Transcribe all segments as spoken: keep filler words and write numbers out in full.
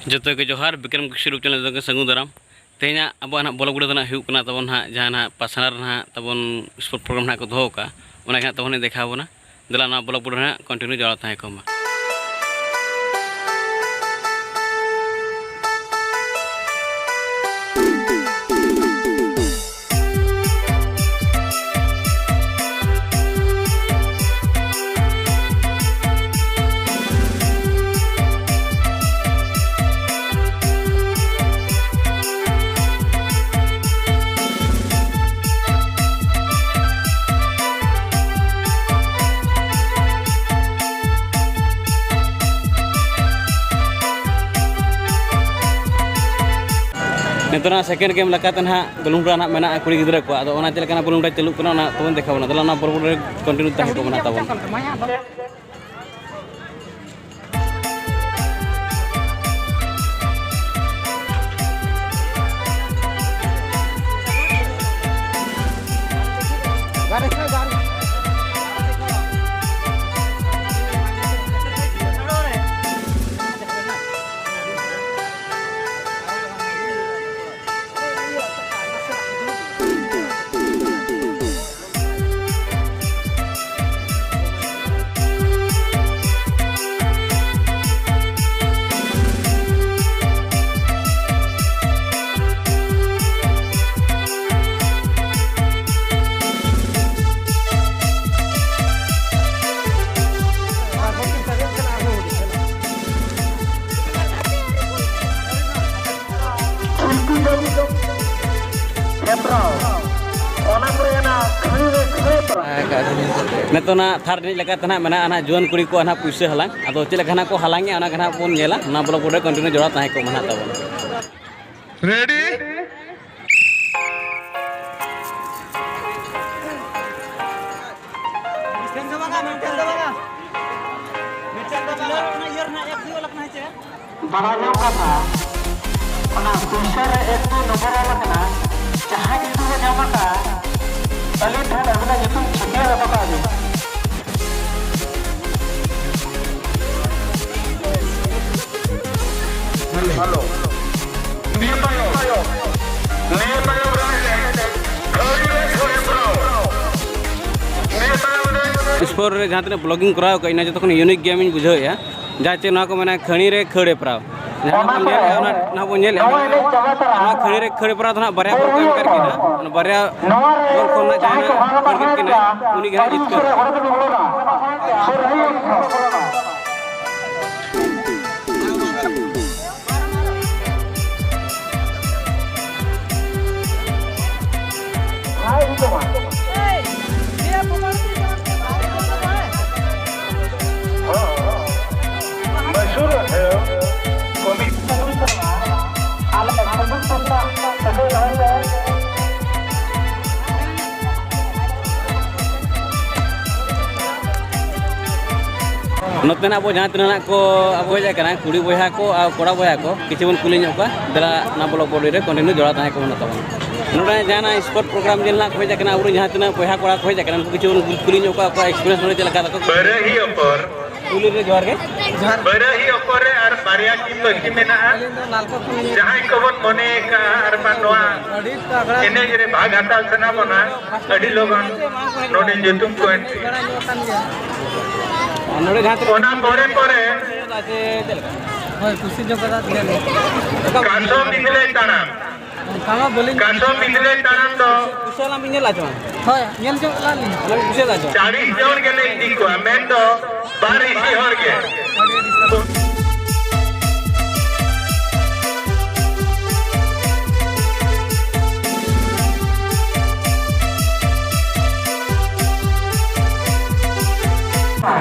ᱡᱚᱛᱚ ᱜᱮ ᱡᱚᱦᱟᱨ, ᱵᱤᱠᱨᱚᱢ ᱠᱤᱥᱠᱩ YouTube channel ᱨᱮ ᱥᱟᱹᱜᱩᱱ ᱫᱟᱨᱟᱢ᱾ ᱛᱮᱦᱮᱧᱟᱜ ᱟᱵᱚᱣᱟᱜ ᱱᱟᱦᱟᱜ ᱵᱞᱚᱜ ᱵᱷᱤᱰᱤᱭᱳ ᱫᱚ ᱱᱟᱦᱟᱜ ᱦᱩᱭᱩᱜ ᱠᱟᱱᱟ ᱛᱟᱵᱚᱱ ᱱᱟᱦᱟᱜ ᱡᱟᱦᱟᱸ ᱱᱟᱦᱟᱜ ᱯᱟᱥᱱᱟᱨ ᱱᱟᱦᱟᱜ ᱛᱟᱵᱚᱱ ᱥᱯᱳᱨᱴ ᱯᱨᱳᱜᱨᱟᱢ ᱱᱟᱦᱟᱜ ᱠᱚ ᱫᱚᱦᱚ ᱟᱠᱟᱫᱼᱟ, ᱚᱱᱟ ᱜᱮ ᱱᱟᱦᱟᱜ ᱛᱟᱵᱚᱱ ᱫᱮᱠᱷᱟᱣ ᱟᱵᱚᱱᱟ᱾ ᱫᱮᱞᱟ ᱱᱚᱣᱟ ᱵᱞᱚᱜ ᱵᱷᱤᱰᱤᱭᱳ ᱱᱟᱦᱟᱜ ᱠᱚᱱᱴᱤᱱᱤᱭᱩ ᱡᱚᱲᱟᱣ ᱛᱟᱦᱮᱸ ᱠᱚᱜ ᱢᱟ᱾ ᱱᱤᱛᱚᱜ ᱱᱟᱜ ᱥᱮᱠᱮᱱᱰ ᱜᱮᱢ ᱞᱮᱠᱟᱛᱮ ᱱᱟᱦᱟᱜ ᱵᱟᱞᱩᱱ ᱯᱷᱩᱴᱟᱹᱣ ᱱᱟᱦᱟᱜ ᱢᱮᱱᱟᱜᱼᱟ ᱠᱩᱲᱤ ᱜᱤᱫᱽᱨᱟᱹ ᱠᱚᱣᱟᱜ᱾ ᱟᱫᱚ ᱚᱱᱟ ᱪᱮᱫ ᱞᱮᱠᱟᱱᱟᱜ ᱵᱟᱞᱩᱱ ᱯᱷᱩᱴᱟᱹᱣ ᱪᱟᱹᱞᱩᱜ ᱠᱟᱱᱟ, ᱚᱱᱟ ᱛᱟᱵᱚᱱ ᱫᱮᱠᱷᱟᱣ ᱵᱚᱱᱟ᱾ ᱫᱮᱞᱟ ᱚᱱᱟ ᱵᱟᱞᱩᱱ ᱯᱷᱩᱴᱟᱹᱣ ᱨᱮ ᱠᱚᱱᱴᱤᱱᱤᱭᱩ ᱛᱟᱦᱮᱸ ᱠᱚᱜ ᱢᱮ ᱱᱟᱦᱟᱜ ᱛᱟᱵᱚᱱ᱾ ᱠᱷᱤᱞᱯᱤ ᱫᱚ ᱦᱮᱢᱵᱽᱨᱚᱢ, ᱚᱱᱟ ᱯᱚᱨᱮ ᱚᱱᱟ ᱠᱷᱟᱹᱲᱤ ᱨᱮ ᱠᱷᱟᱹᱲ ᱯᱟᱲᱟ᱾ ᱱᱤᱛᱚᱜ ᱱᱟᱜ ᱛᱷᱟᱨᱰ ᱨᱤᱱᱤᱡ ᱞᱮᱠᱟᱛᱮ ᱱᱟᱜ ᱢᱮᱱᱟᱜᱼᱟ ᱱᱟᱜ ᱡᱩᱣᱟᱹᱱ ᱠᱩᱲᱤ ᱠᱚᱣᱟᱜ ᱱᱟᱜ ᱯᱩᱭᱥᱟᱹ ᱦᱟᱞᱟᱝ᱾ ᱟᱫᱚ ᱪᱮᱫ ᱞᱮᱠᱟ ᱱᱟᱜ ᱠᱚ ᱦᱟᱞᱟᱝᱮᱜᱼᱟ, ᱚᱱᱟ ᱜᱮ ᱱᱟᱜ ᱵᱚᱱ ᱧᱮᱞᱟ᱾ ᱱᱚᱣᱟ ᱵᱞᱚᱜ ᱨᱮ ᱠᱚᱱᱴᱤᱱᱤᱭᱩ ᱡᱚᱲᱟᱣ ᱛᱟᱦᱮᱸ ᱠᱚᱜ ᱢᱟ ᱱᱟᱜ ᱛᱟᱵᱚᱱ᱾ ᱨᱮᱰᱤ? ᱢᱤᱫᱴᱮᱱ ᱫᱚ ᱵᱟᱝᱟ, ᱢᱤᱫᱴᱮᱱ ᱫᱚ ᱵᱟᱝᱟ᱾ ᱢᱤᱫᱴᱮᱱ ᱫᱚ ᱵᱟᱝᱟ᱾ ᱚᱱᱟ ᱤᱭᱟᱹ ᱨᱮᱱᱟᱜ ᱮᱯ ᱦᱩᱭᱩᱜ ᱠᱟᱱᱟ ᱪᱮ? ᱵᱟᱲᱟᱭ ᱧᱟᱢ ᱠᱟᱛᱷᱟ, ᱚᱱᱟ ᱯᱩᱭᱥᱟᱹ ᱨᱮ ᱮᱠ ᱫᱩ ᱱᱚᱢᱵᱚᱨ ᱚᱞ ᱟᱠᱟᱱᱟ, ᱡᱟᱦᱟᱸᱭ ᱧᱩᱛᱩᱢ ᱮ ᱧᱟᱢ ᱟᱠᱟᱫ, ᱟᱹᱞᱤᱧ ᱴᱷᱮᱱ ᱟᱹᱵᱤᱱᱟᱜ ᱧᱩᱛᱩᱢ ᱪᱷᱤᱯᱤ ᱦᱮᱞᱳ᱾ ᱱᱤᱭᱟᱹ ᱛᱟᱭᱚᱢ, ᱱᱤᱭᱟᱹ ᱛᱟᱭᱚᱢ ᱨᱮ ᱠᱷᱟᱹᱲᱤ ᱨᱮ ᱠᱷᱟᱹᱲᱤ ᱯᱨᱟᱣ᱾ ᱱᱤᱭᱟᱹ ᱛᱟᱭᱚᱢ ᱨᱮ ᱥᱯᱳᱨᱴ ᱨᱮ ᱡᱟᱦᱟᱸ ᱛᱤᱱᱟᱹᱜ ᱵᱞᱚᱜᱤᱝ ᱠᱚᱨᱟᱣ ᱠᱟᱜ ᱤᱧ, ᱚᱱᱟ ᱡᱚᱛᱚ ᱠᱷᱚᱱ ᱤᱭᱩᱱᱤᱠ ᱜᱮᱢ ᱤᱧ ᱵᱩᱡᱷᱟᱹᱣᱮᱫᱼᱟ᱾ ᱡᱟᱦᱟᱸ ᱪᱮ ᱱᱚᱣᱟ ᱠᱚ ᱢᱮᱱᱟ ᱠᱷᱟᱹᱲᱤ ᱨᱮ ᱠᱷᱟᱹᱲ ᱦᱮᱯᱨᱟᱣ᱾ ᱡᱟᱦᱟᱸ ᱵᱚᱱ ᱧᱮᱞᱮᱫᱼᱟ, ᱚᱱᱟ ᱱᱟᱦᱟᱜ ᱵᱚᱱ ᱧᱮᱞᱮᱫᱼᱟ, ᱱᱚᱣᱟ ᱠᱷᱟᱹᱲᱤ ᱨᱮ ᱠᱷᱟᱹᱲ ᱦᱮᱯᱨᱟᱣ ᱫᱚ ᱱᱟᱦᱟᱜ ᱵᱟᱨᱭᱟ ᱵᱚᱞ ᱠᱚ ᱮᱢ ᱠᱟᱫ ᱠᱤᱱᱟ᱾ ᱚᱱᱟ ᱵᱟᱨᱭᱟ ᱵᱚᱞ ᱠᱷᱚᱱ ᱱᱟᱦᱟᱜ ᱡᱟᱦᱟᱸᱭ ᱱᱟᱦᱟᱜ ᱠᱷᱟᱹᱲ ᱠᱮᱫ ᱠᱤᱱᱟᱭ, ᱩᱱᱤ ᱜᱮ ᱱᱟᱦᱟᱜ ᱡᱤᱛᱠᱟᱹᱨ᱾ ᱱᱚᱛᱮᱱᱟᱜ ᱟᱵᱚ ᱡᱟᱦᱟᱸ ᱛᱤᱱᱟᱹᱜ ᱱᱟᱜ ᱠᱚ ᱟᱵᱚ ᱦᱮᱡ ᱟᱠᱟᱱᱟ, ᱠᱩᱲᱤ ᱵᱚᱭᱦᱟ ᱠᱚ ᱟᱨ ᱠᱚᱲᱟ ᱵᱚᱭᱦᱟ ᱠᱚ, ᱠᱤᱪᱷᱩ ᱵᱚᱱ ᱠᱩᱞᱤ ᱧᱚᱜ ᱠᱚᱣᱟ᱾ ᱫᱮᱞᱟ, ᱚᱱᱟ ᱵᱞᱚᱜ ᱵᱚᱰᱤ ᱨᱮ ᱠᱚᱱᱴᱤᱱᱤᱭᱩ ᱡᱚᱲᱟᱣ ᱛᱟᱦᱮᱸ ᱠᱚ ᱢᱮᱱᱟᱜ ᱛᱟᱵᱚᱱᱟ᱾ ᱱᱚᱰᱮ ᱡᱟᱦᱟᱸᱱᱟᱜ ᱥᱯᱳᱨᱴ ᱯᱨᱳᱜᱨᱟᱢ ᱧᱮᱞ ᱱᱟᱜ ᱠᱚ ᱦᱮᱡ ᱟᱠᱟᱱᱟ, ᱟᱵᱚᱨᱮᱱ ᱡᱟᱦᱟᱸ ᱛᱤᱱᱟᱹᱜ ᱵᱚᱭᱦᱟ ᱠᱚᱲᱟ ᱠᱚ ᱦᱮᱡ ᱟᱠᱟᱱᱟ, ᱩᱱᱠᱩ ᱠᱤᱪᱷᱩ ᱵᱚᱱ ᱠᱩᱞᱤ ᱧᱚᱜ ᱠᱚᱣᱟ, ᱟᱠᱚᱣᱟᱜ ᱮᱠᱥᱯᱤᱨᱤᱭᱮᱱᱥ ᱱᱚᱰᱮ ᱪᱮᱫ ᱞᱮᱠᱟ ᱛᱟᱠᱚ? ᱵᱟᱹᱨᱟᱹᱦᱤ ᱚᱯᱚᱨ᱾ ᱯᱩᱭᱞᱩ ᱨᱮ ᱡᱚᱦᱟᱨ ᱜᱮ᱾ ᱡᱚᱦᱟᱨ᱾ ᱵᱟᱹᱨᱟᱹᱦᱤ ᱚᱯᱚᱨ ᱨᱮ ᱟᱨ ᱵᱟᱨᱭᱟ ᱴᱤᱢ ᱵᱟᱹᱠᱤ ᱢᱮᱱᱟᱜᱼᱟ᱾ ᱟᱹᱞᱤᱧ ᱫᱚ ᱱᱟᱞᱠᱳ ᱠᱷᱚᱱ ᱞᱤᱧ ᱦᱮᱡ ᱡᱟᱦᱟᱸᱭ ᱠᱚᱵᱚᱱ ᱢᱚᱱᱮ ᱟᱠᱟᱫᱼᱟ ᱟᱨ ᱵᱟᱝ ᱱᱚᱣᱟ ᱟᱹᱰᱤ ᱛᱟᱜᱲᱟ ᱮᱱᱮᱡ ᱨᱮ ᱵᱷᱟᱜᱽ ᱦᱟᱛᱟᱣ ᱥᱟᱱᱟ ᱵᱚᱱᱟ, ᱟᱹᱰᱤ ᱞᱚᱜᱚᱱ ᱱᱚᱰᱮ ᱧᱩᱛᱩᱢ ᱠᱚ ᱮᱱᱴᱨᱤ᱾ ᱟᱨ ᱱᱚᱰᱮ ᱡᱟᱦᱟᱸ ᱛᱤᱱᱟᱹᱜ ᱚᱱᱟ ᱯᱚᱨᱮ ᱯᱚᱨᱮ ᱦᱳᱭ, ᱠᱩᱥᱤ ᱧᱚᱜ ᱠᱟᱫᱟ᱾ ᱠᱟᱥᱚ ᱵᱤᱫᱞᱟᱹᱭ ᱛᱟᱲᱟᱢ᱾ ᱚᱱᱠᱟ ᱢᱟ ᱵᱟᱹᱞᱤᱧ ᱠᱟᱥᱚ ᱵᱤᱫᱞᱟᱹᱭ ᱛᱟᱲᱟᱢ ᱫᱚ ᱠᱩᱥᱤᱭᱟᱜ ᱞᱟᱝ ᱵᱤᱱ ᱧᱮᱞ ᱦᱚᱪᱚ᱾ ᱦᱳᱭ, ᱧᱮᱞ ᱦᱚᱪᱚ ᱞᱟᱝ ᱞᱤᱧ᱾ ᱚᱱᱟ ᱵᱤᱱ ᱠᱩᱥᱤᱭᱟᱜ ᱞᱟᱝ ᱪᱚ᱾ ᱪᱟᱲᱤᱥ ᱡᱚᱱ ᱜᱮᱞᱮ ᱤᱫᱤ ᱠᱚᱣᱟ, ᱢᱮᱱᱫᱚ ᱵᱟᱨ ᱤᱥᱤ ᱦᱚᱲ ᱜᱮ᱾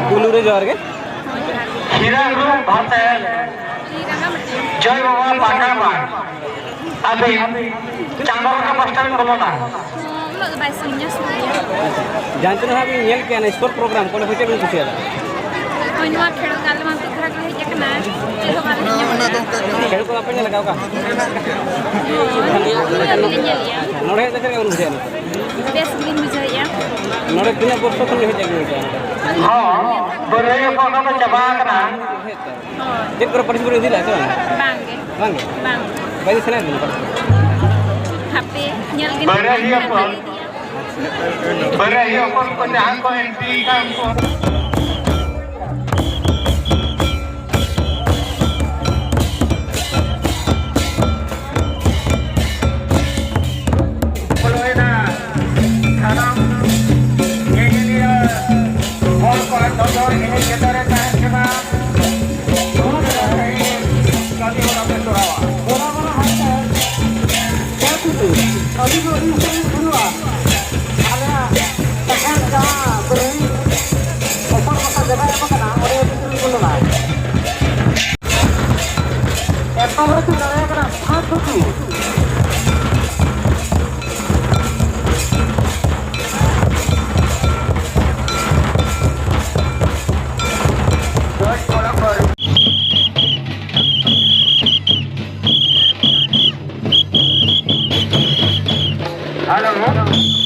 ᱯᱩᱭᱞᱩ ᱨᱮ ᱡᱚᱦᱟᱨ ᱜᱮ᱾ ᱦᱤᱨᱟ ᱜᱨᱩᱯ ᱵᱷᱟᱛᱮ ᱡᱚᱭ ᱵᱟᱵᱟ ᱯᱟᱠᱟ ᱵᱟᱝ᱾ ᱟᱹᱵᱤᱱ ᱪᱟᱸᱫᱚ ᱨᱟᱠᱟᱵ ᱯᱟᱥᱴᱟ ᱵᱤᱱ ᱵᱚᱞᱚᱱᱟ᱾ ᱩᱱᱟᱹᱜ ᱫᱚ ᱵᱟᱭ ᱥᱟᱺᱜᱤᱧᱟ, ᱥᱩᱨ ᱜᱮᱭᱟ᱾ ᱡᱟᱦᱟᱸ ᱛᱤᱱᱟᱹᱜ ᱦᱟᱸᱜ ᱵᱤᱱ ᱧᱮᱞ ᱠᱮᱜᱼᱟ, ᱱᱚᱣᱟ ᱥᱯᱳᱨᱴ ᱯᱨᱳᱜᱨᱟᱢ ᱠᱚ, ᱚᱸᱰᱮ ᱠᱷᱚᱱ ᱪᱮᱫ ᱵᱤᱱ ᱠᱩᱥᱤᱭᱟᱫᱟ? ᱦᱳᱭ, ᱱᱚᱣᱟ ᱠᱷᱮᱞᱳᱰ ᱟᱞᱮ ᱢᱟ ᱟᱹᱛᱩ ᱫᱷᱟᱨᱟ ᱜᱮᱞᱮ ᱦᱮᱡ ᱟᱠᱟᱱᱟ, ᱪᱮᱫ ᱦᱚᱸ ᱵᱟᱞᱮ ᱧᱟᱢ ᱮᱫᱟ᱾ ᱠᱷᱮᱞᱳᱰ ᱠᱚ ᱵᱟᱯᱮ ᱧᱮᱞ ᱟᱠᱟᱫ ᱚᱠᱟ? ᱦᱳᱭ, ᱱᱤᱭᱟᱹ ᱜᱮᱞᱮ ᱧᱮᱞᱮᱫᱼᱟ᱾ ᱱᱚᱰᱮ ᱦᱮᱡ ᱠᱟᱛᱮ ᱪᱮᱫ ᱞᱮᱠᱟ ᱵᱤᱱ ᱵᱩᱡᱷᱟᱹᱣᱮᱫᱼᱟ? ᱵᱮᱥ ᱜᱮᱞᱤᱧ ᱵᱩᱡᱷᱟᱹᱣᱮᱫᱼᱟ᱾ ᱱᱚᱰᱮ ᱛᱤᱱᱟᱹᱜ ᱵᱚᱨᱥᱚ ᱠᱷᱚᱱ ᱜᱮ ᱦᱮᱡ ᱟᱹᱜᱩ ᱠᱟᱜᱼᱟ? ᱦᱚᱸ, ᱵᱟᱹᱨᱟᱹᱭᱟᱹ ᱠᱚ ᱚᱱᱟ ᱫᱚ ᱪᱟᱵᱟ ᱟᱠᱟᱱᱟ᱾ ᱦᱮᱸ ᱛᱚ᱾ ᱪᱮᱫ ᱠᱚᱨᱮ participate ᱤᱫᱤ ᱞᱮᱫᱟ ᱥᱮ ᱵᱟᱝ? ᱵᱟᱝ ᱜᱮ᱾ ᱵᱟᱝ ᱜᱮ? ᱵᱟᱝ᱾ ᱵᱟᱭ ᱤᱫᱤ ᱥᱟᱱᱟᱭᱮᱫ ᱵᱮᱱᱟ participate? ᱦᱟᱯᱮ, ᱧᱮᱞ ᱜᱮ ᱵᱟᱹᱨᱟᱹᱭᱟᱹ ᱠᱚ᱾ ᱵᱟᱹᱨᱟᱹᱭᱟᱹ ᱦᱚᱯᱚᱱ ᱠᱚ ᱡᱟᱦᱟᱸ ᱠᱚ entry ᱠᱟᱜ ᱩᱱᱠᱩ᱾ ᱵᱚᱞᱚᱭᱮᱱᱟ᱾ ᱥᱟᱱᱟᱢ ᱧᱮᱧᱮᱞᱤᱭᱟᱹ ᱦᱚᱲ ᱠᱚᱣᱟᱜ ᱱᱚᱡᱚᱨ ᱮᱱᱮᱡ ᱪᱮᱛᱟᱱ ᱨᱮ ᱛᱟᱦᱮᱱ ᱠᱟᱱᱟ᱾ ᱱᱚᱣᱟ ᱫᱚ ᱛᱮᱦᱮᱧ ᱠᱟᱹᱢᱤ ᱦᱚᱨᱟ ᱯᱮ ᱛᱚᱨᱟᱣᱟ᱾ ᱵᱚᱨᱟ ᱵᱚᱨᱟ ᱦᱟᱱᱛᱮ ᱪᱮᱫ ᱠᱚ ᱟᱹᱰᱤ ᱫᱚ ᱟᱹᱰᱤ ᱩᱥᱟᱹᱨᱟ ᱦᱩᱭᱩᱜᱼᱟ᱾ ᱟᱞᱮᱭᱟᱜ ᱛᱟᱦᱮᱱ ᱡᱟᱦᱟᱸ ᱵᱨᱤᱡᱽ ᱚᱯᱚᱨ ᱯᱟᱥᱟ ᱡᱟᱭᱜᱟ ᱮᱢ ᱟᱠᱟᱱᱟ, ᱚᱸᱰᱮ ᱵᱷᱤᱛᱨᱤ ᱠᱚ ᱞᱟᱜᱟᱭ᱾ ᱮᱛᱚᱦᱚᱵ ᱠᱚ ᱫᱟᱲᱮᱭᱟᱜ ᱠᱟᱱᱟ, ᱥᱟᱛ ᱠᱳᱴᱤ᱾ Hello.